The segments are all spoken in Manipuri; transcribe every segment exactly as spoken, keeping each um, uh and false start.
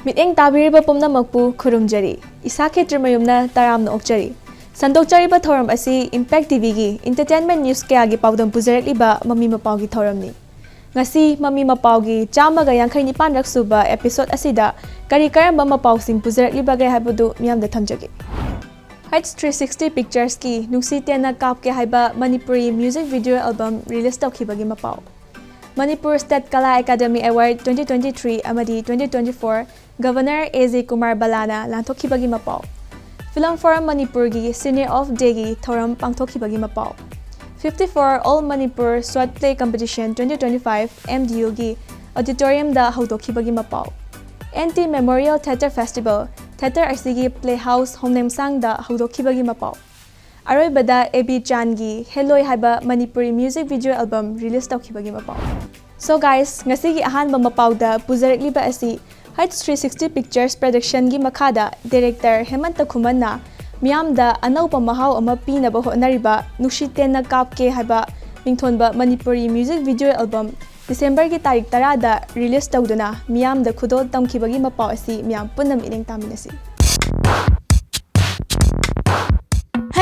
ꯃꯤꯠꯌꯦꯡ ꯇꯥꯕꯤꯔꯤꯕ ꯄꯨꯝꯅꯃꯛꯄꯨ ꯈꯨꯔꯨꯝꯖꯔꯤ꯫ ꯏꯁꯥ ꯈꯦꯇ꯭ꯔꯤꯃꯌꯨꯝꯅ ꯇꯔꯥꯝꯅ ꯑꯣꯛꯆꯔꯤ꯫ ꯁꯟꯗꯣꯛꯆꯔꯤꯕ ꯊꯧꯔꯝ ꯑꯁꯤ Impact ꯇꯤꯚꯤꯒꯤ entertainment news ꯀꯌꯥꯒꯤ ꯄꯥꯎꯗꯝ ꯄꯨꯖꯔꯛꯂꯤꯕ ꯃꯃꯤ ꯃꯄꯥꯎꯒꯤ ꯊꯧꯔꯝꯅꯤ꯫ ꯉꯁꯤ ꯃꯃꯤ ꯃꯄꯥꯎꯒꯤ ꯆꯥꯝꯃꯒ ꯌꯥꯡꯈꯩ ꯅꯤꯄꯥꯟꯔꯛ ꯁꯨꯕ episode ꯑꯁꯤꯗ ꯀꯔꯤ ꯀꯔꯝꯕ ꯃꯄꯥꯎꯁꯤꯡ ꯄꯨꯖꯔꯛꯂꯤꯕꯒꯦ ꯍꯥꯏꯕꯗꯨ ꯃꯤꯌꯥꯝꯗ ꯊꯝꯖꯒꯦ꯫ H three sixty Picturesꯀꯤ ꯅꯨꯡꯁꯤ ꯇꯦꯟꯅ ꯀꯥꯞꯀꯦ ꯍꯥꯏꯕ Manipuri music video album release ꯇꯧꯈꯤꯕꯒꯤ ꯃꯄꯥꯎ꯫ Manipur State Kala Academy Award twenty twenty-three ꯑꯃꯗꯤ twenty twenty-four Governor A J Kumar Balaꯅ ꯂꯥꯟꯊꯣꯛꯈꯤꯕꯒꯤ ꯃꯄꯥꯎ꯫ Film Forum ꯃꯅꯤꯄꯨꯔꯒꯤ Cine of Dayꯒꯤ ꯊꯧꯔꯝ ꯄꯥꯡꯊꯣꯛꯈꯤꯕꯒꯤ ꯃꯄꯥꯎ꯫ Fifty-four All Manipur Short Play Competition twenty twenty-five MDUꯒꯤ auditoriumꯗ ꯍꯧꯗꯣꯛꯈꯤꯕꯒꯤ ꯃꯄꯥꯎ꯫ NT Memorial Theatre Festival, theatre ꯑꯁꯤꯒꯤ Playhouse ꯍꯣꯡꯅꯦꯝꯁꯥꯡꯗ ꯍꯧꯗꯣꯛꯈꯤꯕꯒꯤ ꯃꯄꯥꯎ꯫ ꯑꯔꯣꯏꯕꯗ A B Chanꯒꯤ ꯍꯦꯂꯣꯏ ꯍꯥꯏꯕ Manipuri music video album release ꯇꯧꯈꯤꯕꯒꯤ ꯃꯄꯥꯎ꯫ So guys, ꯉꯁꯤꯒꯤ ꯑꯍꯥꯟꯕ ꯃꯄꯥꯎꯗ ꯄꯨꯖꯔꯛꯂꯤꯕ ꯑꯁꯤ H three sixty Pictures Productionꯒꯤ ꯃꯈꯥꯗ director ꯍꯦꯃꯟꯇ ꯈꯨꯃꯟꯅ ꯃꯤꯌꯥꯝꯗ ꯑꯅꯧꯕ ꯃꯍꯥꯎ ꯑꯃ ꯄꯤꯅꯕ ꯍꯣꯠꯅꯔꯤꯕ ꯅꯨꯡꯁꯤ ꯇꯦꯟꯅ ꯀꯥꯞꯀꯦ ꯍꯥꯏꯕ ꯃꯤꯡꯊꯣꯟꯕ ꯃꯅꯤꯄꯨꯔꯤ music video album Decemberꯒꯤ ꯇꯥꯔꯤꯛ ꯇꯔꯥꯗ release ꯇꯧꯗꯨꯅ ꯃꯤꯌꯥꯝꯗ ꯈꯨꯗꯣꯜ ꯇꯝꯈꯤꯕꯒꯤ ꯃꯄꯥꯎ ꯑꯁꯤ ꯃꯤꯌꯥꯝ ꯄꯨꯟꯅ ꯃꯤꯠꯌꯦꯡ ꯇꯥꯃꯤꯟꯅꯁꯤ꯫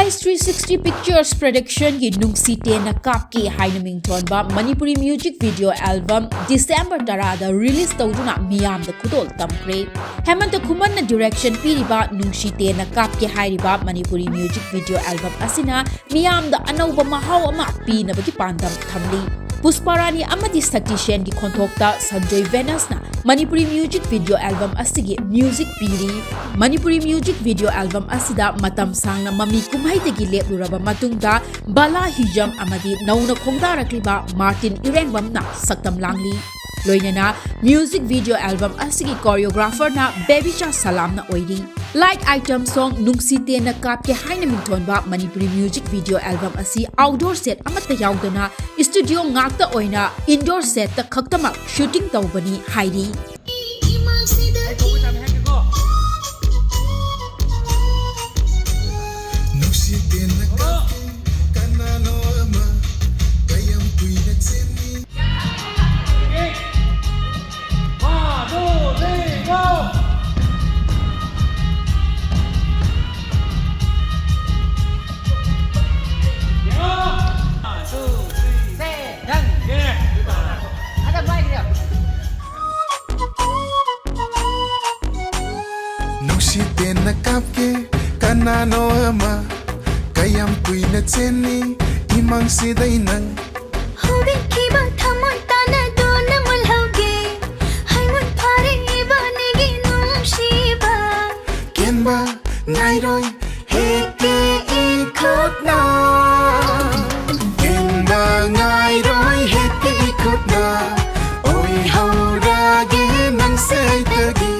H three sixty Pictures Productionꯒꯤ ꯅꯨꯡꯁꯤ ꯇꯦꯟꯅ ꯀꯥꯞꯀꯦ ꯍꯥꯏꯅ ꯃꯤꯡꯊꯣꯟꯕ Manipuri music video album December ꯇꯔꯥꯗ release ꯇꯧꯗꯨꯅ ꯃꯤꯌꯥꯝꯗ ꯈꯨꯗꯣꯜ ꯇꯝꯈ꯭ꯔꯦ꯫ ꯍꯦꯃꯟꯇ ꯈꯨꯃꯟꯅ direction ꯄꯤꯔꯤꯕ ꯅꯨꯡꯁꯤ ꯇꯦꯟꯅ ꯀꯥꯞꯀꯦ ꯍꯥꯏꯔꯤꯕ ꯃꯅꯤꯄꯨꯔꯤ music video album ꯑꯁꯤꯅ ꯃꯤꯌꯥꯝꯗ ꯑꯅꯧꯕ ꯃꯍꯥꯎ ꯑꯃ ꯄꯤꯅꯕꯒꯤ ꯄꯥꯟꯗꯝ ꯊꯝꯂꯤ꯫ ꯄꯨꯁꯄꯥꯔꯥꯅꯤ ꯑꯃꯗꯤ ꯁꯛꯇꯤ ꯁꯦꯟꯒꯤ ꯈꯣꯟꯊꯣꯛꯇ Sanjoy ꯚꯦꯅꯁꯅ Manipuri music video album ꯑꯁꯤꯒꯤ music ꯄꯤꯔꯤ꯫ ꯃꯅꯤꯄꯨꯔꯤ music video album ꯑꯁꯤꯗ ꯃꯇꯝ ꯁꯥꯡꯅ ꯃꯃꯤ ꯀꯨꯝꯍꯩꯗꯒꯤ ꯂꯦꯞꯂꯨꯔꯕ ꯃꯇꯨꯡꯗ ꯕꯂꯥ ꯍꯤꯖꯝ ꯑꯃꯗꯤ ꯅꯧꯅ ꯈꯣꯡꯗꯥꯔꯛꯂꯤꯕ ꯃꯥꯔꯇꯤꯟ ꯏꯔꯦꯡꯕꯝꯅ ꯁꯛꯇꯝ ꯂꯥꯡꯂꯤ꯫ ꯂꯣꯏꯅꯅ music video album ꯑꯁꯤꯒꯤ choreographerꯅ ꯕꯦꯕꯤꯆꯥ ꯁꯂꯥꯝꯅ ꯑꯣꯏꯔꯤ꯫ Light item song ꯅꯨꯡꯁꯤ ꯇꯦꯟꯅ ꯀꯥꯞꯀꯦ ꯍꯥꯏꯅ ꯃꯤꯡꯊꯣꯟꯕ ꯃꯅꯤꯄꯨꯔꯤ music video album ꯑꯁꯤ outdoor set ꯑꯃꯠꯇ ꯌꯥꯎꯗꯅ studio ꯉꯥꯛꯇ ꯑꯣꯏꯅ indoor setꯇ ꯈꯛꯇꯃꯛ shooting ꯇꯧꯕꯅꯤ ꯍꯥꯏꯔꯤ꯫ ꯅꯨꯡꯁꯤ ꯇꯦꯟꯅ ꯀꯥꯞꯀꯦ ꯀꯅꯥꯅꯣ ꯑꯃ ꯀꯌꯥꯝ ꯀꯨꯏꯅ ꯆꯦꯟꯅꯤ? One, two, three, go! ꯀꯥꯞꯀꯦ ꯀꯅꯥꯅꯣ ꯑꯃ꯫ ꯀꯌꯥꯝ ꯀꯨꯏꯅ ꯆꯦꯟꯅꯤ ꯏꯃꯥꯡꯁꯤꯗꯩ ꯅꯪ꯫ ꯍꯧꯕꯤꯈꯤꯕ ꯊꯃꯣꯏ ꯇꯥꯟꯅꯗꯨꯅ ꯃꯨꯜꯍꯧꯒꯦ꯫ ꯍꯩꯃꯨꯠ ꯐꯥꯔꯦ ꯏꯕꯥꯅꯤꯒꯤ ꯅꯨꯡꯁꯤꯕ꯫ ꯀꯦꯟꯕ ꯅꯥꯏꯔꯣꯏ ꯍꯦꯛꯀꯦ ꯏꯈꯨꯠꯅ꯫ ꯀꯦꯟꯕ ꯉꯥꯏꯔꯣꯏ ꯍꯦꯛꯀꯦ ꯏꯈꯨꯠꯅ꯫ ꯑꯣꯏꯍꯧꯔꯒꯦ ꯅꯪꯁꯦ ꯑꯩꯇꯒꯤ꯫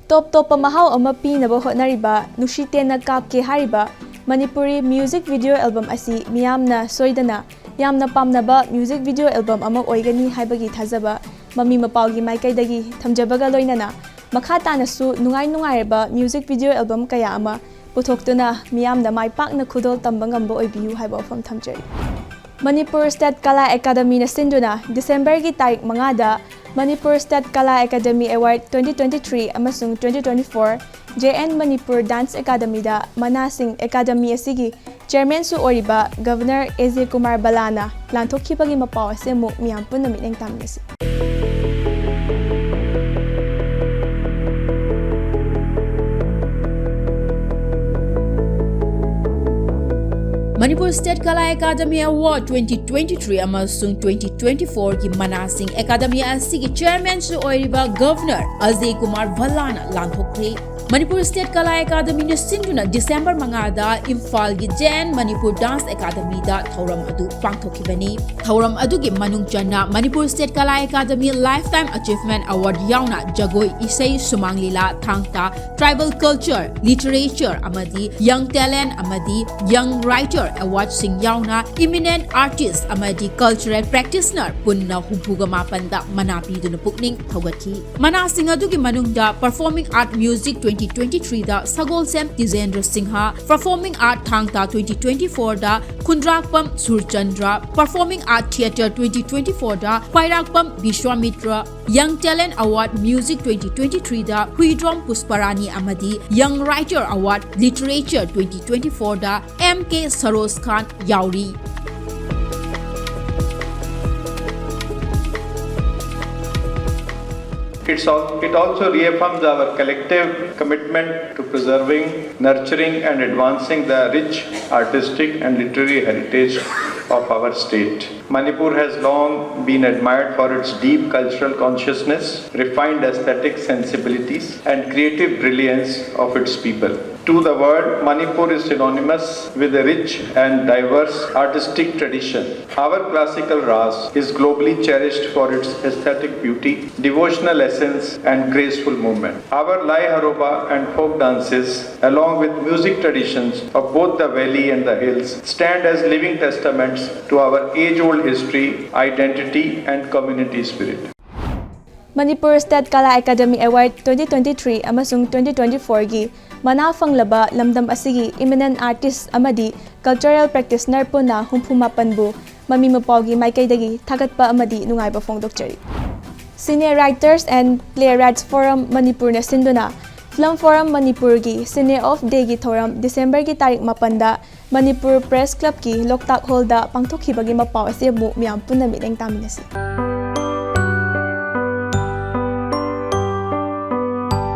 ꯇꯣꯞ ꯇꯣꯞꯄ ꯃꯍꯥꯎ ꯑꯃ ꯄꯤꯅꯕ ꯍꯣꯠꯅꯔꯤꯕ ꯅꯨꯡꯁꯤꯇꯦꯟꯅ ꯀꯥꯞꯀꯦ ꯍꯥꯏꯔꯤꯕ ꯃꯅꯤꯄꯨꯔꯤ ꯃ꯭ꯌꯨꯖꯤꯛ ꯚꯤꯗꯤꯑꯣ ꯑꯦꯜꯕꯝ ꯑꯁꯤ ꯃꯤꯌꯥꯝꯅ ꯁꯣꯏꯗꯅ ꯌꯥꯝꯅ ꯄꯥꯝꯅꯕ ꯃ꯭ꯌꯨꯖꯤꯛ ꯚꯤꯗꯤꯑꯣ ꯑꯦꯜꯕꯝ ꯑꯃ ꯑꯣꯏꯒꯅꯤ ꯍꯥꯏꯕꯒꯤ ꯊꯥꯖꯕ ꯃꯃꯤ ꯃꯄꯥꯎꯒꯤ ꯃꯥꯏꯀꯩꯗꯒꯤ ꯊꯝꯖꯕꯒ ꯂꯣꯏꯅꯅ ꯃꯈꯥ ꯇꯥꯅꯁꯨ ꯅꯨꯡꯉꯥꯏ ꯅꯨꯡꯉꯥꯏꯔꯕ ꯃ꯭ꯌꯨꯖꯤꯛ ꯚꯤꯗꯤꯑꯣ ꯑꯦꯜꯕꯝ ꯀꯌꯥ ꯑꯃ ꯄꯨꯊꯣꯛꯇꯨꯅ ꯃꯤꯌꯥꯝꯅ ꯃꯥꯏ ꯄꯥꯛꯅ ꯈꯨꯗꯣꯜ ꯇꯝꯕ ꯉꯝꯕ ꯑꯣꯏꯕꯤꯌꯨ ꯍꯥꯏꯕ ꯋꯥꯐꯝ ꯊꯝꯖꯔꯤ꯫ ꯃꯅꯤꯄꯨꯔ ꯁ꯭ꯇꯦꯠ ꯀꯂꯥ ꯑꯦꯀꯥꯗꯃꯤꯅ ꯁꯤꯟꯗꯨꯅ ꯗꯤꯁꯦꯝꯕꯔꯒꯤ ꯇꯥꯔꯤꯛ ꯃꯉꯥꯗ Manipur state Kala academy award twenty twenty three ꯑꯃꯁꯨꯡ twenty twenty four J N Manipur dance ꯑꯦꯀꯥꯗꯃꯤꯗ ꯃꯅꯥ ꯁꯤꯡ ꯑꯦꯀꯥꯗꯃꯤ ꯑꯁꯤꯒꯤ ꯆꯦꯌꯔꯃꯦꯟꯁꯨ ꯑꯣꯏꯔꯤꯕ ꯒꯚꯔꯅꯔ ꯑꯦ ꯖꯦ ꯀꯨꯃꯥꯔ ꯕꯂꯥꯅ ꯂꯥꯟꯊꯣꯛꯈꯤꯕꯒꯤ ꯃꯄꯥꯎ ꯑꯁꯤ ꯑꯃꯨꯛ ꯃꯤꯌꯥꯝ ꯄꯨꯟꯅ ꯃꯤꯠꯌꯦꯡ ꯇꯥꯃꯤꯟꯅꯁꯤ꯫ Manipur state Kala academy award twenty twenty three ꯑꯃꯁꯨꯡ twenty twenty four ꯒꯤ ꯃꯅꯥꯁꯤꯡ ꯑꯦꯀꯥꯗꯃꯤ ꯑꯁꯤꯒꯤ ꯆꯦꯌꯔꯃꯦꯟꯁꯨ ꯑꯣꯏꯔꯤꯕ ꯒꯚꯔꯅꯔ ꯑꯖꯌ ꯀꯨꯃꯥꯔ ꯚꯜꯂꯥꯅ ꯂꯥꯟꯊꯣꯛꯈ꯭ꯔꯦ꯫ ꯃꯅꯤꯄꯨꯔ ꯁ꯭ꯇꯦꯠ ꯀꯂꯥ ꯑꯦꯀꯥꯗꯃꯤꯅ ꯁꯤꯟꯗꯨꯅ ꯗꯤꯁꯦꯝꯕꯔ ꯃꯉꯥꯗ ꯏꯝꯐꯥꯜꯒꯤ ꯖꯦ ꯑꯦꯟ ꯃꯅꯤꯄꯨꯔ ꯗꯥꯟꯁ ꯑꯦꯀꯥꯗꯃꯤꯗ ꯊꯧꯔꯝ ꯑꯗꯨ ꯄꯥꯡꯊꯣꯛꯈꯤꯕꯅꯤ꯫ ꯊꯧꯔꯝ ꯑꯗꯨꯒꯤ ꯃꯅꯨꯡ ꯆꯟꯅ Manipur state Kala academy life time ꯑꯆꯤꯚꯃꯦꯟ award ꯌꯥꯎꯅ ꯖꯒꯣꯏ, ꯏꯁꯩ, ꯁꯨꯃꯥꯡ ꯂꯤꯂꯥ, ꯊꯥꯡ ꯇꯥ, ꯇ꯭ꯔꯥꯏꯕꯦꯜ ꯀꯜꯆꯔ, ꯂꯤꯇꯔꯦꯆꯔ ꯑꯃꯗꯤ ꯌꯪ ꯇꯦꯂꯦꯟꯠ ꯑꯃꯗꯤ ꯌꯪ ꯔꯥꯏꯇꯔ ꯑꯦꯋꯥꯔꯗꯁꯤꯡ ꯌꯥꯎꯅ ꯏꯃꯤꯅꯦꯟꯠ ꯑꯥꯔꯇꯤꯁ ꯑꯃꯗꯤ ꯀꯜꯆꯔꯦꯜ ꯄ꯭ꯔꯦꯛꯇꯤꯁꯅꯔ ꯄꯨꯟꯅ ꯍꯨꯝꯐꯨꯒ ꯃꯥꯄꯟꯗ ꯃꯅꯥ ꯄꯤꯗꯨꯅ ꯄꯨꯛꯅꯤꯡ ꯊꯧꯒꯠꯈꯤ꯫ ꯃꯅꯥꯁꯤꯡ ꯑꯗꯨꯒꯤ ꯃꯅꯨꯡꯗ Performing Art Music twenty twenty three ꯗ ꯁꯒꯣꯜꯁꯦꯝ ꯇꯤꯖꯦꯟꯗ꯭ꯔ ꯁꯤꯡꯍ, Performing Art ꯊꯥꯡ ꯇꯥ twenty twenty four ꯗ ꯈꯨꯟꯗ꯭ꯔꯥꯛꯄꯝ Surchandra, Performing Art Theatre twenty twenty four ꯗ ꯈ꯭ꯋꯥꯏꯔꯥꯛꯄꯝ ꯕꯤꯁ꯭ꯋꯥꯃꯤꯇ꯭ꯔ, Young Talent Award Music twenty twenty three ꯗ ꯍꯨꯏꯗ꯭ꯔꯣꯝ ꯄꯨꯁꯄꯔꯥꯅꯤ ꯑꯃꯗꯤ Young Writer Award Literature twenty twenty four ꯗ ꯑꯦꯝ ꯀꯦ ꯁꯔꯣꯖ ꯈꯥꯟ ꯌꯥꯎꯔꯤ꯫ It's al- it also reaffirms our collective commitment to preserving, nurturing, and advancing the rich artistic and literary heritage of our state. Manipur has long been admired for its deep cultural consciousness, refined aesthetic sensibilities, and creative brilliance of its people. To the world, Manipur is synonymous with a rich and diverse artistic tradition. Our classical Ras is globally cherished for its aesthetic beauty, devotional essence, and graceful movement. Our Lai Haroba and folk dances, along with music traditions of both the valley and the hills, stand as living testaments to our age old history, identity, and community spirit. Manipur State Kala Academy Award twenty twenty-three ꯑꯃꯁꯨꯡ twenty twenty-fourꯒꯤ ꯃꯅꯥ ꯐꯪꯂꯕ ꯂꯝꯗꯝ ꯑꯁꯤꯒꯤ eminent artist ꯑꯃꯗꯤ cultural practitioner ꯄꯨꯟꯅ ꯍꯨꯝꯐꯨ ꯃꯥꯄꯟꯕꯨ ꯃꯃꯤ ꯃꯄꯥꯎꯒꯤ ꯃꯥꯏꯀꯩꯗꯒꯤ ꯊꯥꯒꯠꯄ ꯑꯃꯗꯤ ꯅꯨꯡꯉꯥꯏꯕ ꯐꯣꯡꯗꯣꯛꯆꯔꯤ꯫ Cine Writers and Playwrights Forum ꯃꯅꯤꯄꯨꯔꯅ ꯁꯤꯟꯗꯨꯅ Film Forum ꯃꯅꯤꯄꯨꯔꯒꯤ Cine Off Dayꯒꯤ ꯊꯧꯔꯝ ꯗꯤꯁꯦꯝꯕꯔꯒꯤ ꯇꯥꯔꯤꯛ ꯃꯥꯄꯟꯗ ꯃꯅꯤꯄꯨꯔ Press Clubꯀꯤ ꯂꯣꯛꯇꯥꯛ ꯍꯣꯜꯗ ꯄꯥꯡꯊꯣꯛꯈꯤꯕꯒꯤ ꯃꯄꯥꯎ ꯑꯁꯤ ꯑꯃꯨꯛ ꯃꯤꯌꯥꯝ ꯄꯨꯟꯅ ꯃꯤꯠꯌꯦꯡ ꯇꯥꯃꯤꯟꯅꯁꯤ꯫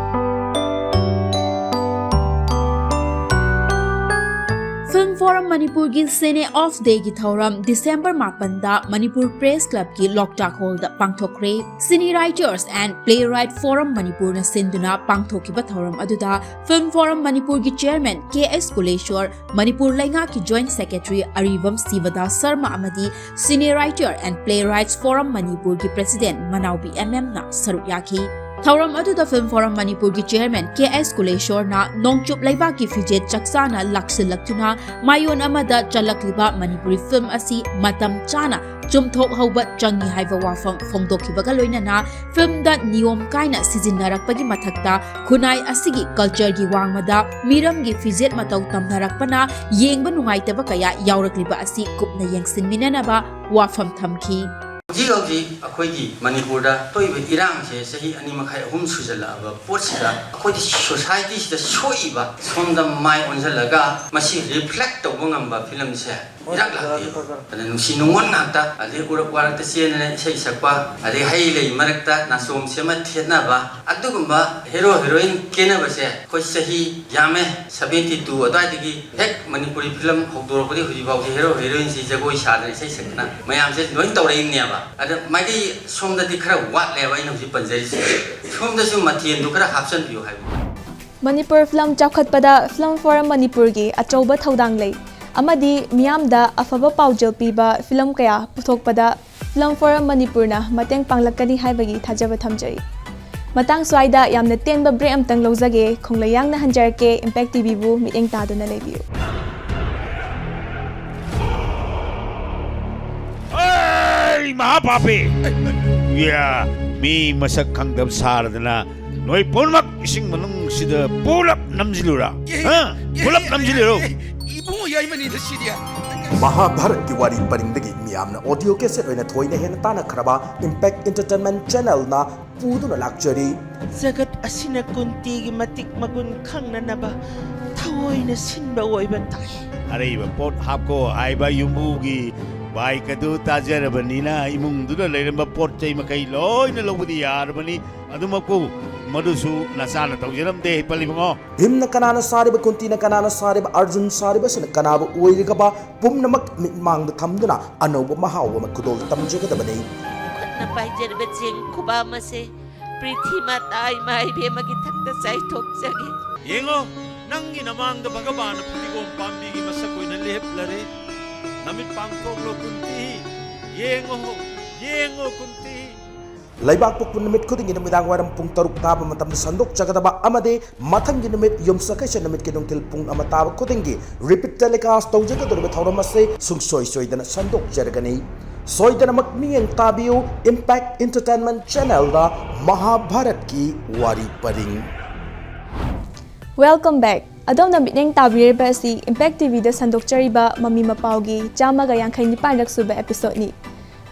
Film Forum ꯃꯅꯤꯄꯨꯔꯒꯤ Cine Off Dayꯒꯤ ꯊꯧꯔꯝ ꯗꯤꯁꯦꯝꯕꯔ ꯃꯥꯄꯟꯗ ꯃꯅꯤꯄꯨꯔ Press Clubꯀꯤ ꯂꯣꯛꯇꯥꯛ ꯍꯣꯜꯗ ꯄꯥꯡꯊꯣꯛꯈ꯭ꯔꯦ꯫ Cine Writers and Playwright Forum ꯃꯅꯤꯄꯨꯔꯅ ꯁꯤꯟꯗꯨꯅ ꯄꯥꯡꯊꯣꯛꯈꯤꯕ ꯊꯧꯔꯝ ꯑꯗꯨꯗ Film Forum ꯃꯅꯤꯄꯨꯔꯒꯤ Chairman ꯀꯦ ꯑꯦꯁ ꯀꯨꯂꯦꯁꯣꯔ, ꯃꯅꯤꯄꯨꯔ ꯂꯩꯉꯥꯛꯀꯤ Joint Secretary ꯑꯔꯤꯕꯝ ꯁꯤꯕꯗꯥꯁ ꯁꯔꯃ ꯑꯃꯗꯤ Cine Writer and Playwrights Forum ꯃꯅꯤꯄꯨꯔꯒꯤ President ꯃꯅꯥꯎꯕꯤ ꯑꯦꯝ ꯑꯦꯝꯅ ꯁꯔꯨꯛ ꯌꯥꯈꯤ꯫ ꯊꯧꯔꯝ ꯑꯗꯨꯗ Film Forum ꯃꯅꯤꯄꯨꯔꯒꯤ Chairman ꯀꯦ ꯑꯦꯁ ꯀꯨꯂꯦꯁꯣꯔꯅ ꯅꯣꯡꯆꯨꯞ ꯂꯩꯕꯥꯛꯀꯤ ꯐꯤꯖꯦꯠ ꯆꯥꯛꯆꯥꯅ ꯂꯥꯛꯁꯤꯜꯂꯛꯇꯨꯅ ꯃꯥꯏꯑꯣꯟ ꯑꯃꯗ ꯆꯠꯂꯛꯂꯤꯕ ꯃꯅꯤꯄꯨꯔꯤ film ꯑꯁꯤ ꯃꯇꯝ ꯆꯥꯅ ꯆꯨꯝꯊꯣꯛꯍꯧꯕ ꯆꯪꯏ ꯍꯥꯏꯕ ꯋꯥꯐꯝ ꯐꯣꯡꯗꯣꯛꯈꯤꯕꯒ ꯂꯣꯏꯅꯅ filmꯗ ꯅꯤꯌꯣꯝ ꯀꯥꯏꯅ ꯁꯤꯖꯤꯟꯅꯔꯛꯄꯒꯤ ꯃꯊꯛꯇ ꯈꯨꯟꯅꯥꯏ ꯑꯁꯤꯒꯤ cultureꯒꯤ ꯋꯥꯡꯃꯗ ꯃꯤꯔꯝꯒꯤ ꯐꯤꯖꯦꯠ ꯃꯇꯧ ꯇꯝꯅꯔꯛꯄꯅ ꯌꯦꯡꯕ ꯅꯨꯡꯉꯥꯏꯇꯕ ꯀꯌꯥ ꯌꯥꯎꯔꯛꯂꯤꯕ ꯑꯁꯤ ꯀꯨꯞꯅ ꯌꯦꯡꯁꯤꯟꯃꯤꯟꯅꯅꯕ ꯋꯥꯐꯝ ꯊꯝꯈꯤ꯫ ꯍꯧꯖꯤꯛ ꯍꯧꯖꯤꯛ ꯑꯩꯈꯣꯏꯒꯤ ꯃꯅꯤꯄꯨꯔꯗ ꯊꯣꯛꯏꯕ ꯏꯔꯥꯡꯁꯦ ꯆꯍꯤ ꯑꯅꯤ ꯃꯈꯥꯏ ꯑꯍꯨꯝ ꯁꯨꯖꯜꯂꯛꯑꯕ ꯄꯣꯠꯁꯤꯗ ꯑꯩꯈꯣꯏꯗꯤ societyꯁꯤꯗ ꯁꯣꯛꯏꯕ ꯁꯣꯝꯗ ꯃꯥꯏ ꯑꯣꯟꯁꯤꯜꯂꯒ ꯃꯁꯤ reflect ꯇꯧꯕ ꯉꯝꯕ filmꯁꯦ ꯏꯔꯥꯛ ꯂꯥꯛꯇꯦ꯫ ꯑꯗ ꯅꯨꯡꯁꯤ ꯅꯨꯡꯉꯣꯟ ꯉꯥꯛꯇ, ꯑꯗꯩ ꯎꯔꯛ ꯋꯥꯔꯛꯇ ꯆꯦꯟꯗꯅ ꯏꯁꯩ ꯁꯛꯄ, ꯑꯗꯩ ꯍꯩ ꯂꯩ ꯃꯔꯛꯇ ꯅꯥꯆꯣꯝ ꯁꯦꯝꯃ ꯊꯦꯠꯅꯕ, ꯑꯗꯨꯒꯨꯝꯕ ꯍꯦꯔꯣ ꯍꯦꯔꯣꯏꯟ ꯀꯦꯅꯕꯁꯦ ꯑꯩꯈꯣꯏ ꯆꯍꯤ ꯌꯥꯝꯃꯦ, ꯁꯕꯦꯟꯇꯤ ꯇꯨ ꯑꯗꯨꯋꯥꯏꯗꯒꯤ ꯍꯦꯛ ꯃꯅꯤꯄꯨꯔꯤ ꯐꯤꯂꯝ ꯍꯧꯗꯣꯔꯛꯄꯗꯒꯤ ꯍꯧꯖꯤꯛꯐꯥꯎꯁꯦ ꯍꯦꯔꯣ ꯍꯦꯔꯣꯏꯟꯁꯤ ꯖꯒꯣꯏ ꯁꯥꯗꯅ ꯏꯁꯩ ꯁꯛꯇꯅ ꯃꯌꯥꯝꯁꯦ ꯂꯣꯏ ꯇꯧꯔꯛꯏꯅꯦꯕ꯫ ꯑꯗ ꯃꯥꯏꯀꯩ ꯁꯣꯝꯗꯗꯤ ꯈꯔ ꯋꯥꯠꯂꯦꯕ ꯑꯩꯅ ꯍꯧꯖꯤꯛ ꯄꯟꯖꯔꯤꯁꯦ꯫ ꯁꯣꯝꯗꯁꯨ ꯃꯊꯦꯜꯗꯣ ꯈꯔ ꯍꯥꯞꯆꯤꯟꯕꯤꯌꯨ ꯍꯥꯏꯕꯅꯤ꯫ ꯃꯅꯤꯄꯨꯔ ꯐꯤꯂꯝ ꯆꯥꯎꯈꯠꯄꯗ ꯐꯤꯂꯝ ꯐꯣꯔꯝ ꯃꯅꯤꯄꯨꯔꯒꯤ ꯑꯆꯧꯕ ꯊꯧꯗꯥꯡ ꯂꯩ ꯑꯃꯗꯤ ꯃꯤꯌꯥꯝꯗ ꯑꯐꯕ ꯄꯥꯎꯖꯦꯜ ꯄꯤꯕ ꯐꯤꯂꯝ ꯀꯌꯥ ꯄꯨꯊꯣꯛꯄꯗ ꯐꯤꯂꯝ ꯐꯣꯔꯝ ꯃꯅꯤꯄꯨꯔꯅ ꯃꯇꯦꯡ ꯄꯥꯡꯂꯛꯀꯅꯤ ꯍꯥꯏꯕꯒꯤ ꯊꯥꯖꯕ ꯊꯝꯖꯔꯤ꯫ ꯃꯇꯥꯡ ꯁ꯭ꯋꯥꯏꯗ ꯌꯥꯝꯅ ꯇꯦꯟꯕ ꯕ꯭ꯔꯦꯛ ꯑꯃꯇꯪ ꯂꯧꯖꯒꯦ꯫ ꯈꯣꯡꯂꯩ ꯌꯥꯡꯅ ꯍꯟꯖꯔꯛꯀꯦ꯫ ꯏꯝꯄꯦꯛ ꯇꯤꯚꯤꯕꯨ ꯃꯤꯠꯌꯦꯡ ꯇꯥꯗꯨꯅ ꯂꯩꯕꯤꯌꯨ꯫ ꯑꯩ ꯃꯍꯥꯄꯥꯄꯤ! ꯌꯥ, ꯃꯤ ꯃꯁꯛ ꯈꯪꯗꯕ ꯁꯥꯔꯗꯅ ꯅꯣꯏ ꯄꯨꯝꯅꯃꯛ ꯏꯁꯤꯡ ꯃꯅꯨꯡꯁꯤꯗ ꯄꯨꯂꯞ ꯅꯝꯁꯤꯜꯂꯨꯔꯥ? ꯍꯥ? ꯄꯨꯂꯞ ꯅꯝꯁꯤꯜꯂꯨꯔꯣ? ꯏꯕꯨꯡꯉꯣ ꯌꯥꯏꯃꯅꯤꯗ ꯁꯤꯗꯤ꯫ ꯃꯍꯥꯚꯥꯔꯠꯀꯤ ꯋꯥꯔꯤ ꯄꯔꯤꯡꯗꯒꯤ ꯃꯤꯌꯥꯝꯅ ꯑꯣꯗꯤꯑꯣ ꯀꯦꯁꯦꯠ ꯑꯣꯏꯅ ꯊꯣꯏꯅ ꯍꯦꯟꯅ ꯇꯥꯟꯅꯈ꯭ꯔꯕ ꯏꯝꯄꯦꯛ ꯏꯟꯇꯔꯇꯦꯟꯃꯦꯟ ꯆꯦꯅꯦꯜꯅ ꯄꯨꯗꯨꯅ ꯂꯥꯛꯆꯔꯤ꯫ ꯖꯒꯠ ꯑꯁꯤꯅ ꯀꯨꯟꯇꯤꯒꯤ ꯃꯇꯤꯛ ꯃꯒꯨꯟ ꯈꯪꯅꯅꯕ ꯊꯑꯣꯏꯅ ꯁꯤꯟꯕ ꯑꯣꯏꯕ ꯇꯥꯏ꯫ ꯑꯔꯩꯕ ꯄꯣꯠ ꯍꯥꯞꯀꯣ ꯍꯥꯏꯕ ꯌꯨꯝꯕꯨꯒꯤ ꯕꯥꯏꯛ ꯑꯗꯨ ꯇꯥꯖꯔꯕꯅꯤꯅ ꯏꯃꯨꯡꯗꯨꯗ ꯂꯩꯔꯝꯕ ꯄꯣꯠ ꯆꯩ ꯃꯈꯩ ꯂꯣꯏꯅ ꯂꯧꯕꯗꯤ ꯌꯥꯔꯕꯅꯤ꯫ ꯑꯗꯨꯃꯛꯄꯨ ꯃꯗꯨꯁꯨ ꯅꯆꯥꯅ ꯇꯧꯖꯔꯝꯗꯦ ꯍꯤꯞꯄꯜ ꯏꯕꯨꯡꯉꯣ꯫ ꯚꯤꯝꯅ ꯀꯅꯥꯅ ꯁꯥꯔꯤꯕ, ꯀꯨꯟꯇꯤꯅ ꯀꯅꯥꯅ ꯁꯥꯔꯤꯕ, ꯑꯔꯖꯨꯟ ꯁꯥꯔꯤꯕꯁꯤꯅ ꯀꯅꯥꯕꯨ ꯑꯣꯏꯔꯤꯒꯕ ꯄꯨꯝꯅꯃꯛ ꯃꯤꯠꯃꯥꯡꯗ ꯊꯝꯗꯨꯅ ꯑꯅꯧꯕ ꯃꯍꯥꯎ ꯑꯃ ꯈꯨꯗꯣꯜ ꯇꯝꯖꯒꯗꯕꯅꯤ꯫ ꯈꯨꯠꯅ ꯄꯥꯏꯖꯔꯤꯕ ꯆꯦꯡ ꯈꯨꯕꯥꯝ ꯑꯁꯦ ꯄ꯭ꯔꯤꯊꯤ ꯃꯥꯇꯥ ꯏꯃꯥ ꯏꯕꯦꯝꯃꯒꯤ ꯊꯛꯇ ꯆꯥꯏꯊꯣꯛꯆꯒꯦ꯫ ꯌꯦꯡꯉꯣ, ꯅꯪꯒꯤ ꯅꯃꯥꯡꯗ ꯚꯒꯕꯥꯟꯅ ꯐꯗꯤꯒꯣꯝ ꯄꯥꯝꯕꯤꯒꯤ ꯃꯁꯛ ꯑꯣꯏꯅ ꯂꯦꯞꯂꯔꯦ꯫ ꯅꯃꯤꯠ ꯄꯥꯡꯊꯣꯛꯂꯣ ꯀꯨꯟꯇꯤ, ꯌꯦꯡꯉꯣ, ꯌꯦꯡꯉꯣ ꯀꯨꯟꯇꯤ꯫ ꯂꯩꯕꯥꯛꯄꯣꯛꯄ ꯅꯨꯃꯤꯠ ꯈꯨꯗꯤꯡꯒꯤ ꯅꯨꯃꯤꯗꯥꯡ ꯋꯥꯏꯔꯝ ꯄꯨꯡ ꯇꯔꯨꯛ ꯇꯥꯕ ꯃꯇꯝꯗ ꯁꯟꯗꯣꯛꯆꯒꯗꯕ ꯑꯃꯗꯤ ꯃꯊꯪꯒꯤ ꯅꯨꯃꯤꯠ ꯌꯨꯝꯁꯀꯩꯁ ꯅꯨꯃꯤꯠꯀꯤ ꯅꯨꯡꯊꯤꯜ ꯄꯨꯡ ꯑꯃ ꯇꯥꯕ ꯈꯨꯗꯤꯡꯒꯤ ꯔꯤꯄꯤꯠ ꯇꯦꯂꯤꯀꯥꯁ ꯇꯧꯖꯒꯗꯧꯔꯤꯕ ꯊꯧꯔꯝ ꯑꯁꯤ ꯁꯨꯡꯁꯣꯏ ꯁꯣꯏꯗꯅ ꯁꯟꯗꯣꯛꯆꯔꯒꯅꯤ꯫ ꯁꯣꯏꯗꯅꯃꯛ ꯃꯤꯠꯌꯦꯡ ꯇꯥꯕꯤꯌꯨ ꯏꯝꯄꯦꯛ ꯏꯟꯇꯔꯇꯦꯟꯃꯦꯟ ꯆꯦꯅꯦꯜꯗ ꯃꯍꯥꯚꯥꯔꯠꯀꯤ ꯋꯥꯔꯤ ꯄꯔꯤꯡ꯫ Welcome back. ꯑꯗꯣꯝꯅ ꯃꯤꯠꯌꯦꯡ ꯇꯥꯕꯤꯔꯤꯕ ꯑꯁꯤ ꯏꯝꯄꯦꯛ ꯇꯤꯚꯤꯗ ꯁꯟꯗꯣꯛꯆꯔꯤꯕ ꯃꯃꯤ ꯃꯄꯥꯎꯒꯤ ꯆꯥꯝꯃꯒ ꯌꯥꯡꯈꯩ ꯅꯤꯄꯥꯟꯔꯛ ꯁꯨꯕ ꯑꯦꯄꯤꯁꯣꯗꯅꯤ꯫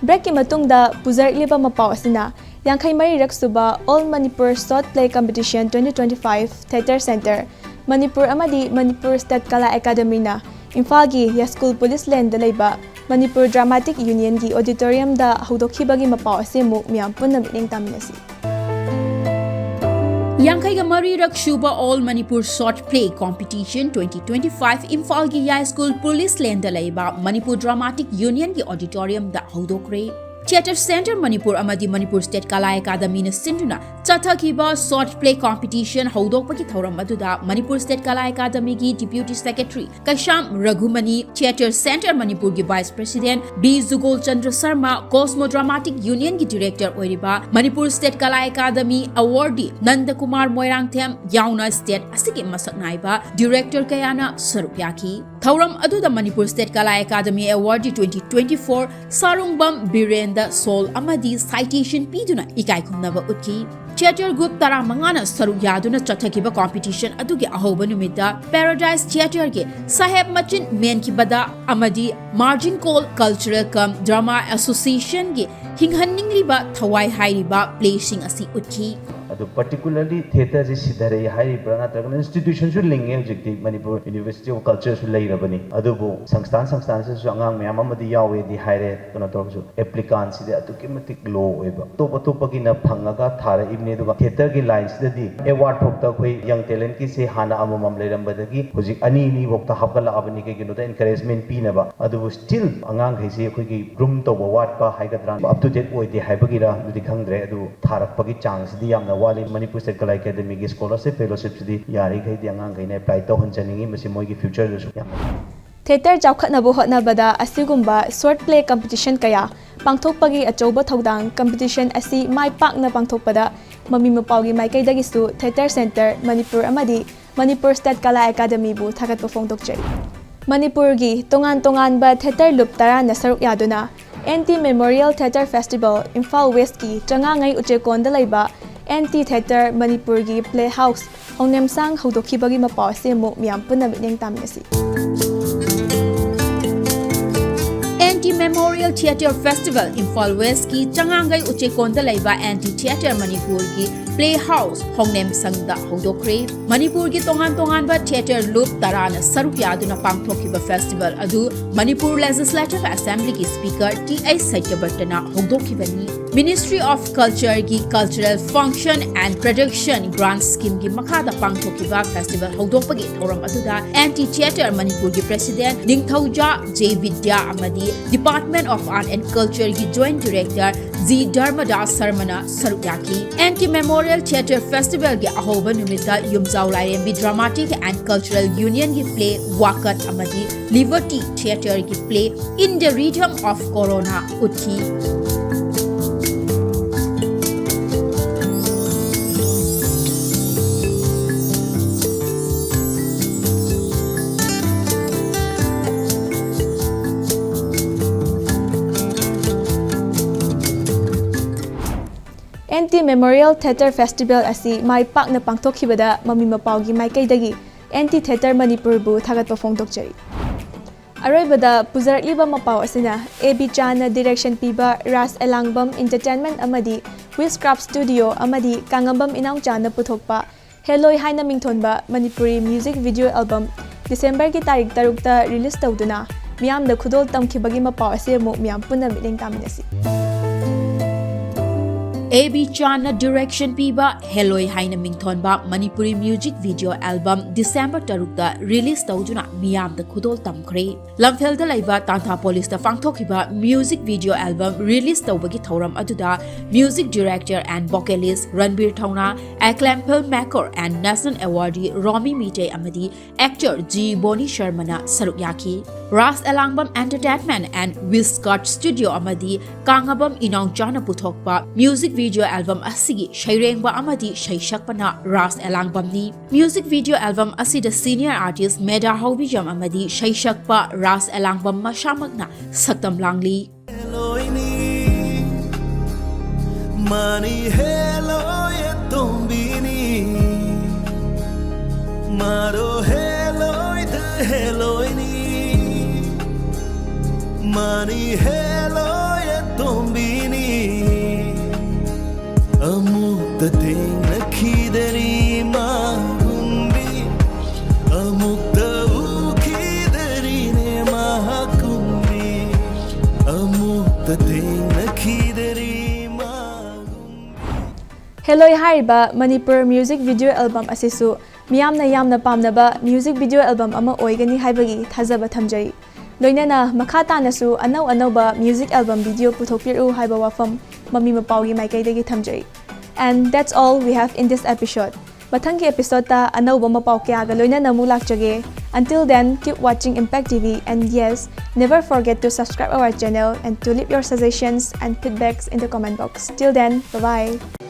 ꯕ꯭ꯔꯦꯛꯀꯤ ꯃꯇꯨꯡꯗ ꯄꯨꯖꯔꯛꯂꯤꯕ ꯃꯄꯥꯎ ꯑꯁꯤꯅ ꯌꯥꯡꯈꯩ ꯃꯔꯤꯔꯛ ꯁꯨꯕ All Manipur Short Play Competition twenty twenty-five Theatre Centre, Manipur ꯑꯃꯗꯤ ꯃꯅꯤꯄꯨꯔ ꯁ꯭ꯇꯦꯠ ꯀꯂꯥ ꯑꯦꯀꯥꯗꯃꯤꯅ ꯏꯝꯐꯥꯜꯒꯤ ꯌꯥꯏꯁ꯭ꯀꯨꯜ ꯄꯨꯂꯤꯁ ꯂꯦꯟꯗ ꯂꯩꯕ ꯃꯅꯤꯄꯨꯔ ꯗ꯭ꯔꯥꯃꯥꯇꯤꯛ ꯌꯨꯅꯤꯌꯟꯒꯤ ꯑꯣꯗꯤꯇꯣꯔꯤꯌꯝꯗ ꯍꯧꯗꯣꯛꯈꯤꯕꯒꯤ ꯃꯄꯥꯎ ꯑꯁꯤ ꯑꯃꯨꯛ ꯃꯤꯌꯥꯝ ꯄꯨꯟꯅ ꯃꯤꯠꯌꯦꯡ ꯇꯥꯃꯤꯟꯅꯁꯤ꯫ ꯌꯥꯡꯈꯩꯒ ꯃꯔꯤꯔꯛ ꯁꯨꯕ All Manipur Short Play Competition twenty twenty-five ꯏꯝꯐꯥꯜꯒꯤ ꯌꯥꯏꯁ꯭ꯀꯨꯜ ꯄꯨꯂꯤꯁ ꯂꯦꯟꯗ ꯂꯩꯕ ꯃꯅꯤꯄꯨꯔ ꯗ꯭ꯔꯥꯃꯥꯇꯤꯛ ꯌꯨꯅꯤꯌꯟꯒꯤ ꯑꯣꯗꯤꯇꯣꯔꯤꯌꯝꯗ ꯍꯧꯗꯣꯛꯈ꯭ꯔꯦ꯫ ꯊꯤꯌꯦꯇꯔ ꯁꯦꯟꯇꯔ ꯃꯅꯤꯄꯨꯔ ꯑꯃꯗꯤ ꯃꯅꯤꯄꯨꯔ ꯁ꯭ꯇꯦꯠ ꯀꯂꯥ ꯑꯦꯀꯥꯗꯃꯤꯅ ꯁꯤꯟꯗꯨꯅ ꯆꯠꯊꯈꯤꯕ ꯁꯣꯔꯠ ꯄ꯭ꯂꯦ ꯀꯣꯝꯄꯤꯇꯤꯁꯟ ꯍꯧꯗꯣꯛꯄꯒꯤ ꯊꯧꯔꯝ ꯑꯗꯨꯗ ꯃꯅꯤꯄꯨꯔ ꯁ꯭ꯇꯦꯠ ꯀꯂꯥ ꯑꯦꯀꯥꯗꯃꯤꯒꯤ deputy secretary Keisham Raghumani, theatre centre ꯃꯅꯤꯄꯨꯔꯒꯤ vice president B Jugol Chandra Sharma, Cosmo dramatic ꯌꯨꯅꯤꯌꯟꯒꯤ ꯗꯤꯔꯦꯛꯇꯔ ꯑꯣꯏꯔꯤꯕ Manipur state Kala academy awardee Nandakumar Moirangthem ꯌꯥꯎꯅ ꯁ꯭ꯇꯦꯠ ꯑꯁꯤꯒꯤ ꯃꯁꯛ ꯅꯥꯏꯕ ꯗꯤꯔꯦꯛꯇꯔ ꯀꯌꯥꯅ ꯁꯔꯨꯛ ꯌꯥꯈꯤ꯫ ꯊꯧꯔꯝ ꯑꯗꯨꯗ Manipur state Kala academy ꯑꯦꯋꯥꯔꯗꯤ twenty twenty-four ꯁꯥꯔꯨꯡꯕꯝ ꯕꯤꯔꯦꯟꯗ soul ꯑꯃꯗꯤ ꯁꯥꯏꯇꯦꯁꯟ ꯄꯤꯗꯨꯅ ꯏꯀꯥꯏ ꯈꯨꯝꯅꯕ ꯎꯠꯈꯤ꯫ ꯊꯤꯌꯦꯇꯔ ꯒ꯭ꯔꯨꯞ ꯇꯔꯥꯃꯉꯥꯅ ꯁꯔꯨꯛ ꯌꯥꯗꯨꯅ ꯆꯠꯊꯈꯤꯕ ꯀꯣꯝꯄꯤꯇꯤꯁꯟ ꯑꯗꯨꯒꯤ ꯑꯍꯧꯕ ꯅꯨꯃꯤꯠꯇ ꯄꯦꯔꯥꯗꯥꯏꯁ ꯊꯤꯌꯦꯇꯔꯒꯤ ꯁꯥꯍꯦꯕ ꯃꯆꯤꯟ ꯃꯦꯟꯈꯤꯕꯗ ꯑꯃꯗꯤ ꯃꯥꯔꯖꯤꯟ ꯀꯣꯜ ꯀꯜꯆꯔꯦꯜ ꯀꯝ ꯗ꯭ꯔꯃꯥ ꯑꯦꯁꯣꯁꯤꯌꯦꯁꯟꯒꯤ ꯍꯤꯡꯍꯟꯅꯤꯡꯂꯤꯕ ꯊꯋꯥꯏ ꯍꯥꯏꯔꯤꯕ ꯄ꯭ꯂꯦꯁꯤꯡ ꯑꯁꯤ ꯎꯠꯈꯤ꯫ ꯑꯗꯨ ꯄꯥꯔꯇꯤꯀꯨꯂꯔꯂꯤ ꯊꯤꯌꯦꯇꯔꯁꯦ ꯁꯤꯊꯔꯛꯏ ꯍꯥꯏꯔꯤꯕ꯭ꯔꯥ, ꯅꯠꯇ꯭ꯔꯒꯅ ꯏꯟꯁꯇꯤꯇ꯭ꯌꯨꯁꯟꯁꯨ ꯂꯤꯡꯉꯦ ꯍꯧꯖꯤꯛꯇꯤ, ꯃꯅꯤꯄꯨꯔ ꯌꯨꯅꯤꯚꯔꯁꯤꯇꯤ ꯑꯣꯐ ꯀꯜꯆꯔꯁꯨ ꯂꯩꯔꯕꯅꯤ꯫ ꯑꯗꯨꯕꯨ ꯁꯪꯁꯊꯥꯟ ꯁꯪꯁꯊꯥꯟꯁꯤꯗꯁꯨ ꯑꯉꯥꯡ ꯃꯌꯥꯝ ꯑꯃꯗꯤ ꯌꯥꯎꯋꯦꯗꯤ ꯍꯥꯏꯔꯦ, ꯀꯩꯅꯣ ꯇꯧꯔꯁꯨ ꯑꯦꯄ꯭ꯂꯤꯀꯥꯟꯁꯤꯗꯤ ꯑꯗꯨꯛꯀꯤ ꯃꯇꯤꯛ ꯂꯣ ꯑꯣꯏꯕ꯫ ꯑꯇꯣꯞ ꯑꯇꯣꯞꯄꯒꯤꯅ ꯐꯪꯉꯒ ꯊꯥꯔꯛꯏꯕꯅꯤ, ꯑꯗꯨꯒ ꯊꯤꯌꯦꯇꯔꯒꯤ ꯂꯥꯏꯟꯁꯤꯗꯗꯤ ꯑꯦꯋꯥꯔꯗ ꯐꯥꯎꯗ ꯑꯩꯈꯣꯏ ꯌꯪ ꯇꯦꯂꯦꯟꯠꯀꯤꯁꯦ ꯍꯥꯟꯅ ꯑꯃꯃꯝ ꯂꯩꯔꯝꯕꯗꯒꯤ ꯍꯧꯖꯤꯛ ꯑꯅꯤ ꯑꯅꯤ ꯐꯥꯎꯗ ꯍꯥꯞꯀꯠꯂꯛꯑꯕꯅꯤ꯫ ꯀꯩꯒꯤꯅꯣꯗ ꯑꯦꯟꯀꯔꯦꯖꯃꯦꯟ ꯄꯤꯅꯕ꯫ ꯑꯗꯨꯕꯨ ꯁ꯭ꯇꯤꯜ ꯑꯉꯥꯡꯈꯩꯁꯤ ꯑꯩꯈꯣꯏꯒꯤ ꯒ꯭ꯔꯨꯝ ꯇꯧꯕ ꯋꯥꯠꯄ ꯍꯥꯏꯒꯗ꯭ꯔꯥ, ꯑꯞ ꯇꯨ ꯗꯦꯠ ꯑꯣꯏꯗꯦ ꯍꯥꯏꯕꯒꯤꯔꯥ ꯑꯗꯨꯗꯤ ꯈꯪꯗ꯭ꯔꯦ, ꯑꯗꯨꯕꯨ ꯊꯥꯔꯛꯄꯒꯤ ꯆꯥꯡꯁꯤꯗꯤ ꯌꯥꯝꯅ ꯋꯥꯠꯂꯤ꯫ Manipur state Kala ꯑꯦꯀꯥꯗꯃꯤꯒꯤ scholarship ꯐꯦꯂꯣꯁꯤꯞꯁꯤꯗꯤ ꯌꯥꯔꯤꯈꯩꯗꯤ ꯑꯉꯥꯡꯈꯩꯅ apply ꯇꯧꯍꯟꯖꯅꯤꯡꯉꯤ, ꯃꯁꯤ ꯃꯣꯏꯒꯤ ꯐ꯭ꯌꯨꯆꯔꯗꯁꯨ ꯌꯥꯝꯅ ꯊꯤꯌꯦꯇꯔ ꯆꯥꯎꯈꯠꯅꯕ ꯍꯣꯠꯅꯕꯗ ꯑꯁꯤꯒꯨꯝꯕ ꯁꯣꯔꯠ ꯄ꯭ꯂꯦ ꯀꯝꯄꯤꯇꯤꯁꯟ ꯀꯌꯥ ꯄꯥꯡꯊꯣꯛꯄꯒꯤ ꯑꯆꯧꯕ ꯊꯧꯗꯥꯡ꯫ ꯀꯝꯄꯤꯇꯤꯁꯟ ꯑꯁꯤ ꯃꯥꯏ ꯄꯥꯛꯅ ꯄꯥꯡꯊꯣꯛꯄꯗ ꯃꯃꯤ ꯃꯄꯥꯒꯤ ꯃꯥꯏꯀꯩꯗꯒꯤꯁꯨ ꯊꯤꯌꯦꯇꯔ ꯁꯦꯟꯇꯔ ꯃꯅꯤꯄꯨꯔ ꯑꯃꯗꯤ ꯃꯅꯤꯄꯨꯔ ꯁ꯭ꯇꯦꯠ ꯀꯂꯥ ꯑꯦꯀꯥꯗꯃꯤꯕꯨ ꯊꯥꯒꯠꯄ ꯐꯣꯡꯗꯣꯛꯆꯔꯤ꯫ ꯃꯅꯤꯄꯨꯔꯒꯤ ꯇꯣꯉꯥꯟ ꯇꯣꯉꯥꯟꯕ ꯊꯤꯌꯦꯇꯔ ꯂꯨꯞ ꯇꯔꯥꯅ ꯁꯔꯨꯛ ꯌꯥꯗꯨꯅ N T memorial theatre festival Imphal ꯋꯦꯁ꯭ꯠꯀꯤ ꯆꯉꯥꯡꯉꯩ ꯎꯆꯦꯛꯀꯣꯟꯗ ꯂꯩꯕ ꯑꯦꯟ ꯇꯤ ꯊꯤꯌꯦꯇꯔ ꯃꯅꯤꯄꯨꯔꯒꯤ ꯄ꯭ꯂꯦ ꯍꯥꯎꯁ ꯍꯣꯡꯅꯦꯝꯁꯥꯡ ꯍꯧꯗꯣꯛꯈꯤꯕꯒꯤ ꯃꯄꯥꯎ ꯑꯁꯤ ꯑꯃꯨꯛ ꯃꯤꯌꯥꯝ ꯄꯨꯟꯅ ꯃꯤꯠꯌꯦꯡ ꯇꯥꯃꯤꯟꯅꯁꯤ꯫ N T memorial theatre festival Imphal ꯋꯦꯁ꯭ꯠꯀꯤ ꯆꯉꯥꯡꯉꯩ ꯎꯆꯦꯛꯀꯣꯟꯗ ꯂꯩꯕ ꯑꯦꯟ ꯇꯤ ꯊꯤꯌꯦꯇꯔ ꯃꯅꯤꯄꯨꯔꯒꯤ Playhouse ꯍꯣꯡꯅꯦꯝꯁꯪꯗ ꯍꯧꯗꯣꯛꯈ꯭ꯔꯦ꯫ ꯃꯅꯤꯄꯨꯔꯒꯤ ꯇꯣꯉꯥꯟ ꯇꯣꯉꯥꯟꯕ theatre ꯂꯨꯞ ꯇꯔꯥꯅ ꯁꯔꯨꯛ ꯌꯥꯗꯨꯅ ꯄꯥꯡꯊꯣꯛꯈꯤꯕ festival ꯑꯗꯨ ꯃꯅꯤꯄꯨꯔ Legislative Assemblyꯒꯤ Speaker ꯇꯤ ꯑꯩꯆ ꯁꯇ꯭ꯌꯕ꯭ꯔꯇꯅ ꯍꯧꯗꯣꯛꯈꯤꯕꯅꯤ꯫ Ministry of Cultureꯒꯤ Cultural Function and Production Grant Schemeꯒꯤ ꯃꯈꯥꯗ ꯄꯥꯡꯊꯣꯛꯈꯤꯕ festival ꯍꯧꯗꯣꯛꯄꯒꯤ ꯊꯧꯔꯝ ꯑꯗꯨꯗ Anti Theatre ꯃꯅꯤꯄꯨꯔꯒꯤ President ꯅꯤꯡꯊꯧꯖꯥ ꯖꯦ ꯕꯤꯗ꯭ꯌꯥ ꯑꯃꯗꯤ Department of Art and Cultureꯒꯤ Joint Director ꯖꯤ ꯙꯔꯃꯗꯥꯁ ꯁꯔꯃꯅ ꯁꯔꯨꯛ ꯌꯥꯈꯤ꯫ Anti Memorial Theatre Festivalꯒꯤ ꯑꯍꯧꯕ ꯅꯨꯃꯤꯠꯇ ꯌꯨꯝꯖꯥꯎ ꯂꯥꯏꯔꯦꯝꯕꯤ Dramatic and Cultural Unionꯒꯤ play ꯋꯥꯀꯠ ꯑꯃꯗꯤ Liberty Theatreꯒꯤ play In the Rhythm of Corona ꯎꯠꯈꯤ꯫ Anti Memorial Theatre Festival ꯑꯁꯤ ꯃꯥꯏ ꯄꯥꯛꯅ ꯄꯥꯡꯊꯣꯛꯈꯤꯕꯗ ꯃꯃꯤ ꯃꯄꯥꯎꯒꯤ ꯃꯥꯏꯀꯩꯗꯒꯤ Anti Theatre ꯃꯅꯤꯄꯨꯔꯕꯨ ꯊꯥꯒꯠꯄ ꯐꯣꯡꯗꯣꯛꯆꯔꯤ꯫ ꯑꯔꯣꯏꯕꯗ ꯄꯨꯖꯔꯛꯂꯤꯕ ꯃꯄꯥꯎ ꯑꯁꯤꯅ ꯑꯦ ꯕꯤ ꯆꯥꯟꯅ direction ꯄꯤꯕ ꯔꯥꯖ ꯑꯦꯂꯥꯡꯕꯝ Entertainment ꯑꯃꯗꯤ Witchcraft Studio ꯑꯃꯗꯤ ꯀꯥꯡꯉꯝꯕꯝ ꯏꯅꯥꯎꯆꯥꯅ ꯄꯨꯊꯣꯛꯄ ꯍꯦꯂꯣꯏ ꯍꯥꯏꯅ ꯃꯤꯡꯊꯣꯟꯕ ꯃꯅꯤꯄꯨꯔꯤ music video album Decemberꯒꯤ ꯇꯥꯔꯤꯛ ꯇꯔꯨꯛꯇ release ꯇꯧꯗꯨꯅ ꯃꯤꯌꯥꯝꯗ ꯈꯨꯗꯣꯜ ꯇꯝꯈꯤꯕꯒꯤ ꯃꯄꯥꯎ ꯑꯁꯤ ꯑꯃꯨꯛ ꯃꯤꯌꯥꯝ ꯄꯨꯟꯅ ꯃꯤꯠꯌꯦꯡ ꯇꯥꯃꯤꯟꯅꯁꯤ꯫ ꯑꯦ ꯕꯤ ꯆꯥꯟꯅ direction ꯄꯤꯕ ꯍꯦꯂꯣꯏ ꯍꯥꯏꯅ ꯃꯤꯡꯊꯣꯟꯕ Manipuri music video album December ꯇꯔꯨꯛꯇ release ꯇꯧꯗꯨꯅ ꯃꯤꯌꯥꯝꯗ ꯈꯨꯗꯣꯜ ꯇꯝꯈ꯭ꯔꯦ꯫ ꯂꯝꯐꯦꯜꯗ ꯂꯩꯕ ꯇꯥꯟꯊꯥ ꯄꯣꯂꯤꯁꯇ ꯄꯥꯡꯊꯣꯛꯈꯤꯕ music video album release ꯇꯧꯕꯒꯤ ꯊꯧꯔꯝ ꯑꯗꯨꯗ music director and vocalist ꯔꯟꯕꯤꯔ ꯊꯧꯅꯥ, acclaimed filmmaker and national awardee ꯔꯣꯃꯤ ꯃꯤꯇꯩ ꯑꯃꯗꯤ actor ꯖꯤ ꯕꯣꯅꯤ ꯁꯔꯃꯅ ꯁꯔꯨꯛ ꯌꯥꯈꯤ꯫ ꯔꯥꯖ ꯑꯦꯂꯥꯡꯕꯝ Entertainment and Witchcraft Studio ꯑꯃꯗꯤ ꯀꯥꯡꯉꯕꯝ ꯏꯅꯥꯎꯆꯥꯅ ꯄꯨꯊꯣꯛꯄ music video album ꯑꯁꯤꯒꯤ ꯁꯩꯔꯦꯡꯕ ꯑꯃꯗꯤ ꯁꯩꯁꯛꯄꯅ ꯔꯥꯖ ꯑꯦꯂꯥꯡꯕꯝꯅꯤ꯫ Music video album ꯑꯁꯤꯗ senior artist ꯃꯦꯙꯥ ꯍꯧꯕꯤꯖꯝ ꯑꯃꯗꯤ ꯁꯩꯁꯛꯄ ꯔꯥꯖ ꯑꯦꯂꯥꯡꯕꯝ ꯃꯁꯥꯃꯛꯅ ꯁꯛꯇꯝ ꯂꯥꯡꯂꯤ꯫ ꯍꯦꯂꯣꯏꯅꯤ, ꯃꯥꯅꯤ ꯍꯦꯂꯣꯏ ꯑꯇꯣꯝꯕꯤꯅꯤ, ꯃꯥꯔꯣ ꯍꯦꯂꯣꯏꯗ ꯍꯦꯂꯣꯏꯅꯤ, ꯃꯥꯅꯤ ꯍꯦꯂꯣꯏ ꯑꯇꯣꯝꯕꯤꯅꯤ, ꯑꯃꯨ ꯑꯃꯨꯛꯇ ꯊꯦꯡꯅꯈꯤꯗꯔꯤ ꯃꯥꯒꯨꯝꯕꯤ, ꯑꯃꯨꯛꯇ ꯎꯈꯤꯗꯔꯤꯅꯦ ꯃꯍꯥꯛꯀꯨꯝꯕꯤ, ꯑꯃꯨꯛꯇ ꯊꯦꯡꯅꯈꯤꯗꯔꯤ ꯃꯥꯒꯨꯝꯕꯤ꯫ ꯍꯦꯂꯣꯏ ꯍꯥꯏꯔꯤꯕ ꯃꯅꯤꯄꯨꯔ ꯃ꯭ꯌꯨꯖꯤꯛ ꯚꯤꯗꯤꯑꯣ ꯑꯦꯜꯕꯝ ꯑꯁꯤꯁꯨ ꯃꯤꯌꯥꯝꯅ ꯌꯥꯝꯅ ꯄꯥꯝꯅꯕ ꯃ꯭ꯌꯨꯖꯤꯛ ꯚꯤꯗꯤꯑꯣ ꯑꯦꯜꯕꯝ ꯑꯃ ꯑꯣꯏꯒꯅꯤ ꯍꯥꯏꯕꯒꯤ ꯊꯥꯖꯕ ꯊꯝꯖꯔꯤ꯫ ꯂꯣꯏꯅꯅ ꯃꯈꯥ ꯇꯥꯅꯁꯨ ꯑꯅꯧ ꯑꯅꯧꯕ ꯃ꯭ꯌꯨꯖꯤꯛ ꯑꯦꯜꯕꯝ ꯚꯤꯗꯤꯑꯣ ꯄꯨꯊꯣꯛꯄꯤꯔꯛꯎ ꯍꯥꯏꯕ ꯋꯥꯐꯝ ꯃꯃꯤ ꯃꯄꯥꯎꯒꯤ ꯃꯥꯏꯀꯩꯗꯒꯤ ꯊꯝꯖꯔꯤ꯫ And that's all we have in this episode. ꯃꯊꯪꯒꯤ ꯑꯦꯄꯤꯁꯣꯗꯇ ꯑꯅꯧꯕ ꯃꯄꯥꯎ ꯀꯌꯥꯒ ꯂꯣꯏꯅꯅ ꯑꯃꯨꯛ ꯂꯥꯛꯆꯒꯦ꯫ Until then, keep watching Impact T V and yes, never forget to subscribe our channel and to leave your suggestions and feedbacks in the comment box. Till then, bye bye.